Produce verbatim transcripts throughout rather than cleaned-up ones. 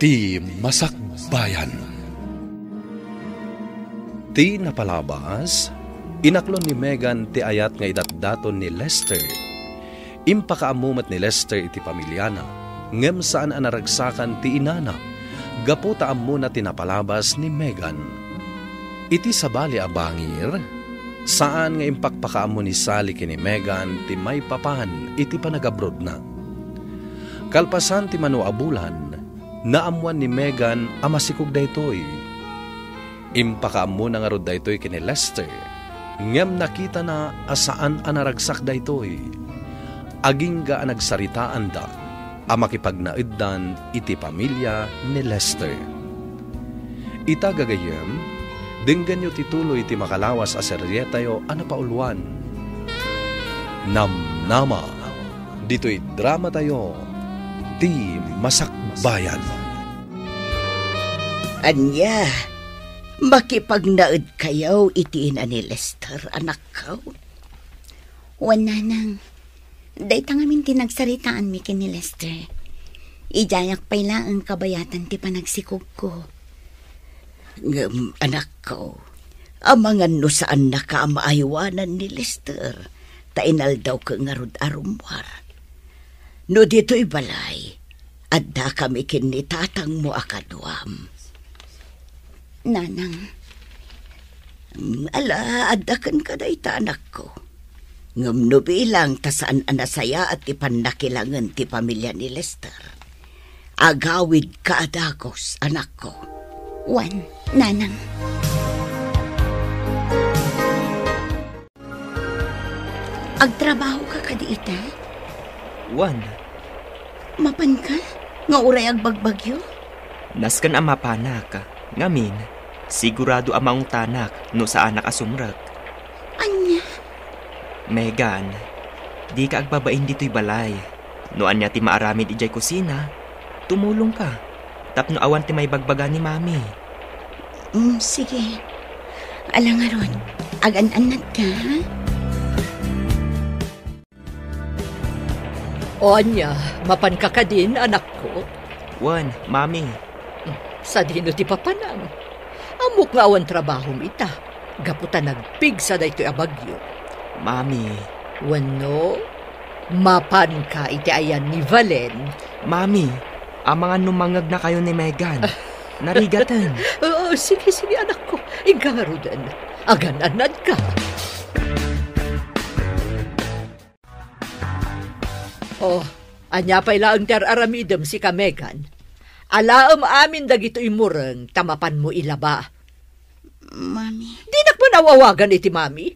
Ti Masakbayan. Ti napalabas, inaklon ni Megan ti ayat nga idatdaton ni Lester. Impakaammo met ni Lester iti pamiliana, ngem saan a naragsakan ti inana, gapu ta ammona ti napalabas ni Megan. Iti sabali a bangir, saan nga impakpakaammo ni Sally ken ni Megan ti maipapan iti panagabrodna. Kalpasan ti mano a bulan, naammoan ni Megan a masikog daytoy. Impakaammona ngarud daytoy ken ni Lester, ngem nakitana a saan a naragsak daytoy. Agingga a nagsaritaanda a makipagnaeddan iti pamilia ni Lester. Ita gagayyem, denggenyo ti tuloy ti makalawas a serietayo a napauluan, Namnama. Ditoy dramatayo, Ti Masakbayan. Ania, makipagnaedkayo iti ina ni Lester, anakko? Wen, nanang. Dayta ngamin ti nagsaritaanmi ken ni Lester. Idiayak pay laeng kabayatan ti panagsikogko. Ngem, anakko, amangan no saannaka a maaywanan ni Lester, ta inaldawko ngarud a rummuar. No ditoy balay, addakami ken ni tatangmo a kaduam. Nanang. Mm, ala, adda kenka dayta, anakko. Ngem no bilang ta saan a nasayaat ti pannakilangen ti pamilia ni Lester, agawidka a dagus, anakko. Wen, nanang. Agtrabahoka kadi ita? Wen. Mapanka nga uray agbagbagio? Nasken a mapanak. Ngamin, sigurado a mangutanak no saanak a sumrek. Ania? Megan, dika agbabain ditoy balay. No ania ti maaramid idiay kusina, tumulongka tapno awan ti maibagbaga ni Mami. Mm, sige. Ala ngarud, agan-annadka, ha? O ania, mapanka kadin, anakko? Wen, Mami. Sadino ti papanam? Ammok nga awan trabahom ita, gapu ta nagpigsa daytoy a bagyo. Mami. Wenno, mapanka iti ayan ni Valen? Mami, amangan no mangegnakayo ni Megan. Narigaten. Oo, sige, sige, anakko. Inka ngaruden. Agan-annadka. Oh, ania pay laeng ti ar-aramidem, sika, Megan? Alaem amin dagitoy mureng ta mapanmo ilaba. Mami. Dinak man aw-awagan iti mami.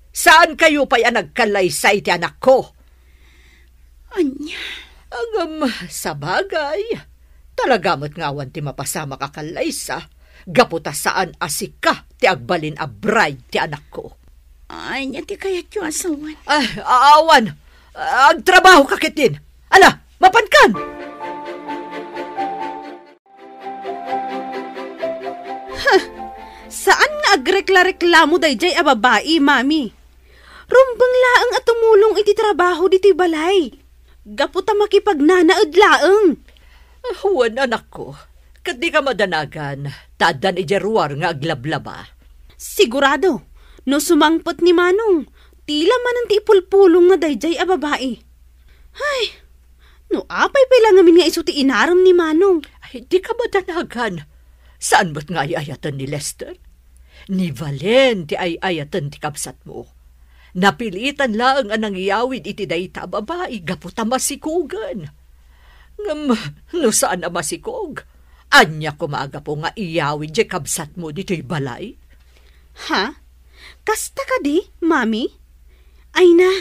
Saankayo pay a nagkallaysa iti anakko. Ania? Ngem, sabagay, talaga met nga awan ti mapasamak a kallaysa, gapu ta saan a sika ti agbalin a bride ti anakko. Ania ti kayatyo a sawen? Ah, awan. Agtrabahoka ketdin. Ala, mapankan! Huh, saan nga agrekla-reklamo daydiay a babai, Mami. Rumbeng laeng a tumulong iti trabaho ditoy balay. Gapu ta makipagnanaed laeng. Ah, wen, anakko. Ket dika madanagan, ta addan idiay ruar nga aglablaba. Sigurado, no sumangpet ni Manong, tila manen ti ipulpulongna daydiay a babai. Ay, no apay pay la ngamin nga isu ti inarem ni Manong? Ay, dika madanagan. Saan met nga ay-ayaten ni Lester? Ni Valen ti ay-ayaten ti kabsatmo. Napilitan laeng a nangiyawid iti dayta a babai gapu ta masikogen. Ngem no saan a masikog, ania koma a gapu nga iyawid diay kabsatmo ditoy balay? Ha? Kasta kadi, Mami? Ay na,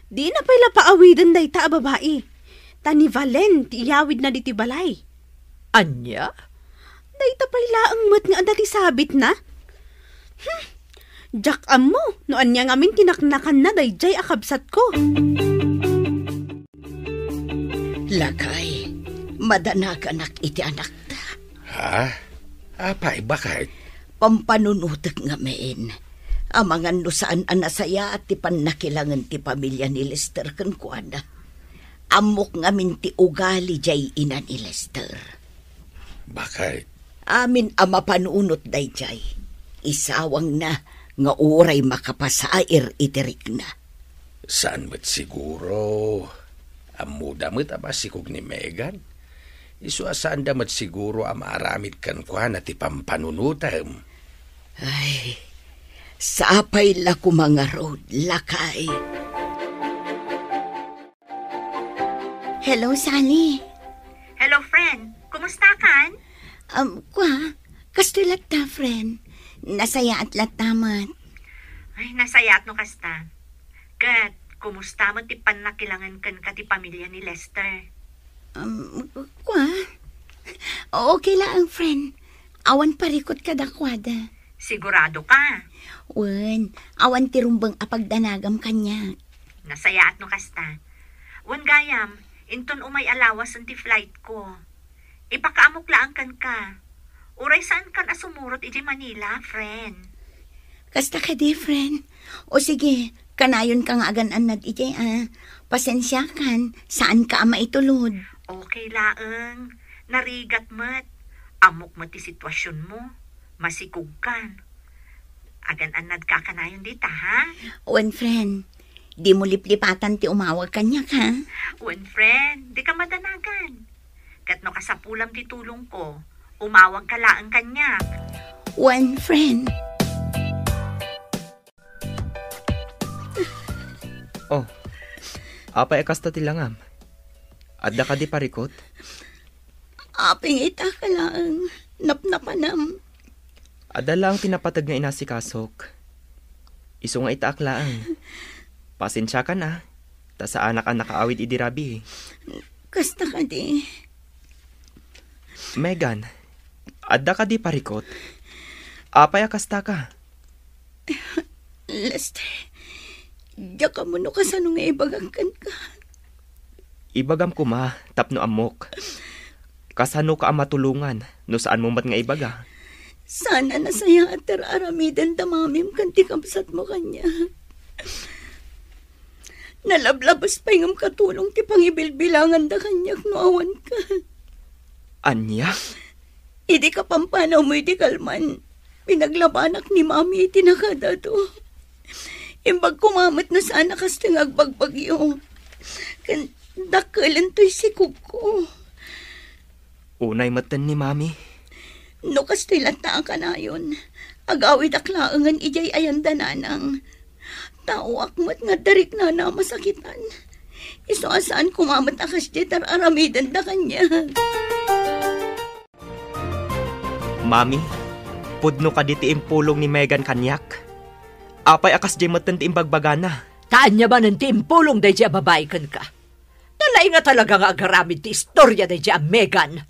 dina pay la paawiden dayta a babai, ta ni Valen ti iyawidna ditoy balay. Ania? Dayta pay laeng met nga adda ti sabitna? Hmm, diak ammo no ania ngamin ti naknakanna daydiay a kabsatko. Lakay, madanaganak iti anakta. Ha? Apay, baket? Pampanunotek ngamin. Amangan no saan a nasayaat ti pannakilangen ti pamilia ni Lester kenkuana. Ammok ngamin ti ugali diay ina ni Lester. Bakit? Amin a mapanunot daydiay. Isawangna nga uray makapasair iti rikna. Saan met siguro. Ammoda met a masikog ni Megan. Isu a saanda met siguro a maaramid kenkuana ti pampanunotem. Ay, sapay la koma ngarud, lakay. Hello, Sally. Hello, friend. Kumusta kan? Um, kwa, kastoy latta, friend. Nasayaat latta met. Ay, nasayaat no kasta. Ket, kumusta met ti pannakilangen kenka ti pamilya ni Lester? Um, kwa? Okay laeng, friend. Awan parikut kadakuada. Sigurado ka? Wen, awan ti rumbeng a pagdanagam kaniak. Nasayaat no kasta. Wen gayam, inton umay a lawasen ti flight ko. Ipakaamok laeng kenka. Uray saan kan a sumurot idiay Manila, friend. Kasta kadi, friend? O sige, kanayon ka nga agan-annad idiay, a. Pasensiakan, saan ka a maitulod. Okay laeng. Narigat met. Ammok met ti situasionmo. Masikog kan. Agan-annad ka kanayon dita, ha? Wen, friend. Dimo liplipatan ti umawag kaniak, ha? Wen, friend. Dika madanagan. Ket no kasapulam ti tulongko, umawag ka laeng kaniak. Wen, friend. Oh, apay a kasta ti langam? Adda kadi parikut? Apay nga ita ka laeng, napnapanam. Adda laeng ti napateg nga inasikasok. Isu nga itaak laeng. Pasensiakan a, ta saanak a nakaawid idi rabii. Kasta kadi. Megan, adda kadi parikut? Apay a kasta ka? Lester, diak ammo no kasano nga ibagak kenka. Ibagam koma tapno ammok. Kasano ka a matulongan no saanmo met nga ibaga? Saan a nasayaat ti ar-aramiden da mamim ken ti kabsatmo kaniak. Nalablabes pay ngem katulong ti pangibilbilanganda kaniak no awan ka. Ania? Idi kapampanawmo iti kalman, pinaglabanak ni Mami iti nakadado. Imbag koma met no saan a kastoy nga agbagbagyo. Ken dakkelento ti sikogko. Unay metten ni Mami. No kastoy latta a kanayon, agawidak laengen idiay ayan da nanang. Taoak met nga adda riknana a masakitan. Isu a saan koma met a kasdiay ti ar-aramiden da kaniak. Mami, pudno kadi ti impulong ni Megan kaniak? Apay a kasdiay metten ti imbagbagana? Ta ania manen ti impulong daydiay a babai kenka? Nalaing a talaga nga agaramid ti istoria daydiay a Megan.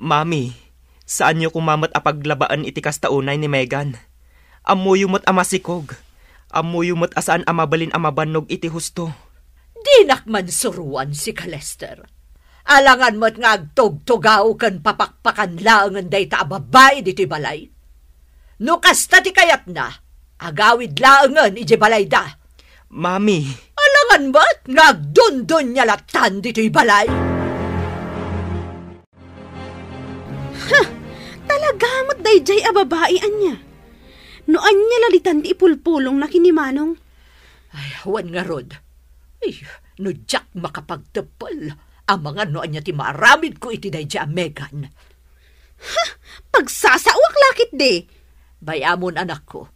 Mami, saanyo koma met a paglabaen iti kasta unay ni Megan. Ammoyo met a masikog. Ammoyo met a saan a mabalin a mabannog iti husto. Dinak man suroan sika, Lester. Alangan met nga agtugtugaw ken papakpakan laengen dayta a babai ditoy balay. No kasta ti kayatna, agawid laengen idiay balayda. Mami. Alangan met nga agdundunia lattan ditoy balay. Ha! Talaga met daydiay a babai, ania? No ania la ditan ti ipulpulongna ken ni Manong? Ay, awan ngarud. Ay, no diak makapagteppel, amangan no ania ti maaramidko iti daydiay a Megan. Ha! Pagsasaoak la ketdi! Bay-amon, anakko.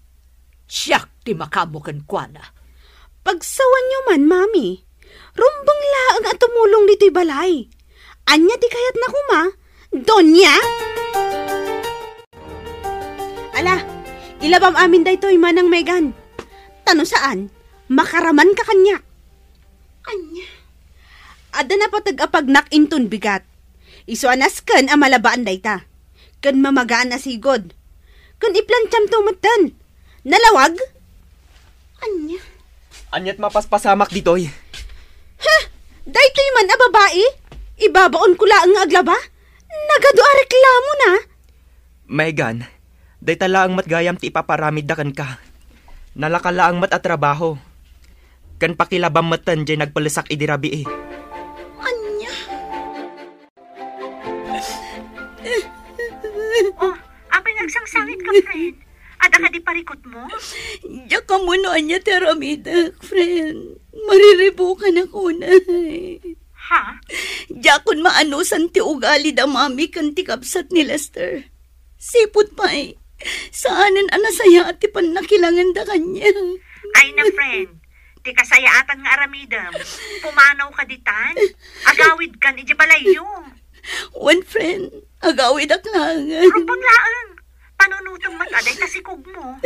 Siak ti makaammo kenkuana. Pagsawanyo man, Mami. Rumbeng laeng a tumulong ditoy balay. Ania ti kayatna koma, Doña? Ala, ilabam amin daytoy, Manang Megan. Ta no saan, makaramanka kaniak. Ania? Adda napateg a pagnak inton bigat. Isu a nasken a malabaan dayta. Ken mamagaan a sigud. Ken iplantiamto metten. Nalawag? Ania? Aniat mapaspasamak ditoy? Ha? Daytoy man a babai? Ibabaonko laeng nga aglaba? Nagadu a reklamona. Megan, dayta laeng met gayam ti ipaparamidda kenka. Nalaka laeng met a trabaho. Ken pakilabam metten diay nagpellesak idi rabii. Ania? Diak ammo no ania ti aramidek, friend. Mariribukanak unay. Ha? Diakon maanusan ti ugali da Mami ken ti kabsat ni Lester. Sipud pay, saanen a nasayaat ti pannakilanganda kaniak. Ay na, friend. Ti kasayaatan nga aramidem, pumanaw ka ditan. Agawid kan iti balayyo. Wen, friend, agawidak laeng. Rumbeng laeng. Panunotem met a dayta sikogmo.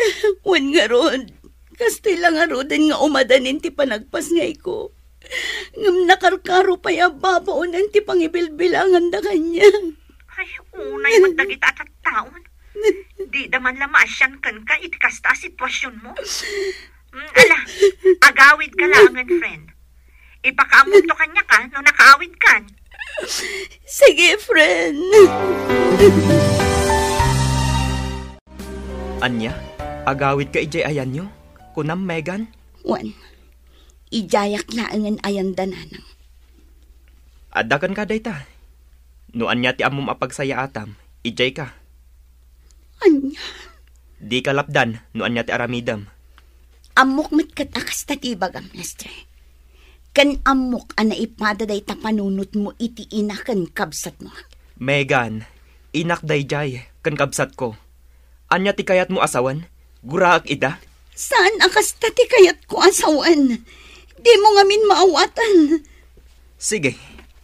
Wen ngarud, kastoy la ngaruden nga umadanin ti panagpasngayko. Ngem nakarkaro pay a babaonen ti pangibilbilanganda kaniak. Ay, unay met dagita a tattaon. Dida man la maasian kenka iti kasta a situasionmo. Mm, ala, agawid ka laengen, friend. Ipakaammoto kaniak no nakaawid kan. Sige, friend. Ania? Agawid ka idiay ayanyo? Kunam, Megan? Wen, idiayak laengen ayanda, nanang. Adda kenka dayta. No ania ti ammom a pagsayaatam, idiay ka. Ania? Di ka lapdan no ania ti aramidem. Ammok met ket a kasta ti ibagam, Lester. Ken ammok a naipada dayta panunotmo iti ina ken kabsatmo. Megan, inak daydiay ken kabsatko. Ania ti kayatmo a sawen? Guraek ida? Saan a kasta ti kayatko a sawen. Dimo ngamin maawatan. Sige,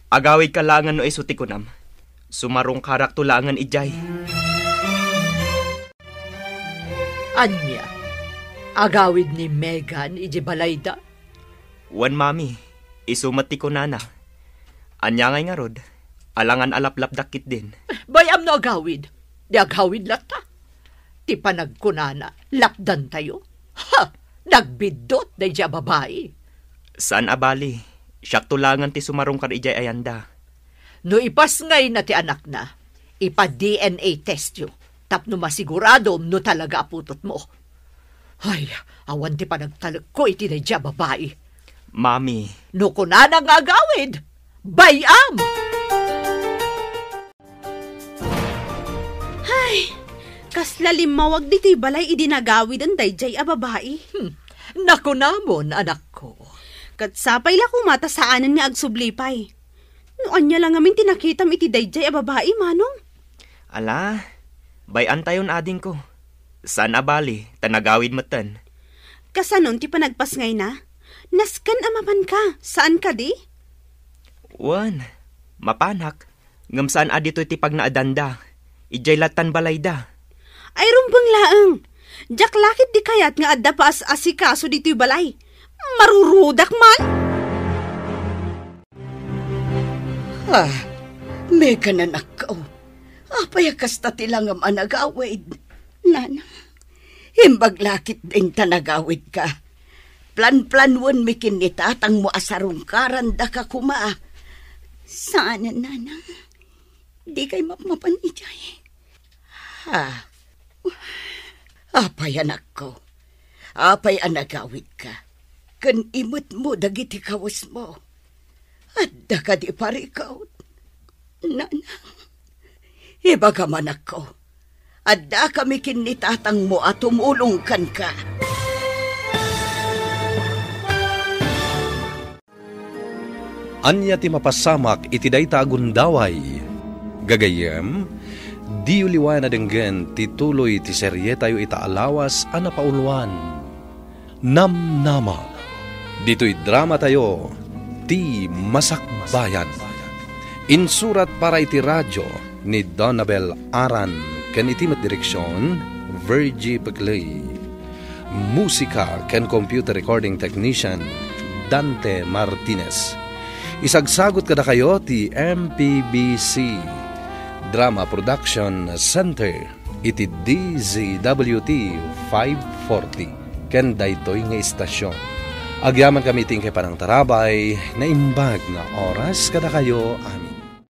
agawid ka laengen no isu ti kunam. Sumarungkarakto laengen idiay. Ania? Agawid ni Megan iti balayda? Wen, Mami, isu met ti kunana. Ania ngay ngarud? Alangan a laplapdak ketdin. Bay-am no agawid. Di agawid latta. Ti panagkunana, lapdantayo. Ha! Nagbiddut daydiay a babai. Saan a bali. Siakto laengen ti sumarungkar idiay ayanda. No ipasngayna ti anakna, ipa-D N A testyo tapno masiguradom no talaga a putotmo. Ay, awan ti panagtalekko iti daydiay a babai. Mami. No kunana nga agawid, bay-am! Ay, kasla limmawag ditoy balay idi nagawiden daydiay a babai. Hmm, nakunamon, anakko. Ket sapay la koma ta saanen nga agsubli pay. No ania la ngamin ti nakitam iti daydiay a babai, Manong? Ala, bay-antayon, adingko. Saan a bali, ta nagawid metten. Kasanon ti panagpasngayna? Nasken a mapanka, saan kadi? Wen, mapanak. Ngem saan a ditoy ti pagnaedanda. Idiay lattan balayda. Ay, rumbeng laeng. Diak la ketdi kayat nga adda paas-asikaso ditoy balay. Marurudak man! Ah, Megan, anakko. Apay a kasta ti langam a nagawid? Nana, imbag la ketdin ta nagawidka. Planplanuenmi ken ni tatangmo a sarungkarandaka koma. Saanen, Nana. Dikay mapmapan idiay. Ha? Apay, anakko? Apay a nagawidka? Ken imetmo dagiti kawesmo. Adda kadi parikut? Nana, ibagam, anakko. Addakami ken ni tatangmo a tumulong kenka. Ania ti mapasamak iti dayta a gundaway? Gagayyem, diyo liwayan a denggen ti tuloy ti serietayo ita a lawas a napauluan, Namnama. Ditoy dramatayo, Ti Masakbayan. Insurat para iti radio ni Donabel Aran ken iti met direksion, Virgie Peclay. Musika ken computer recording technician, Dante Martinez. Isagsagot kadakayo ti M P B C Drama Production Center iti D Z W T five forty ken daytoy nga istasyon. Agyamankami iti inkay panangtarabay, naimbag nga oras kadakayo amin.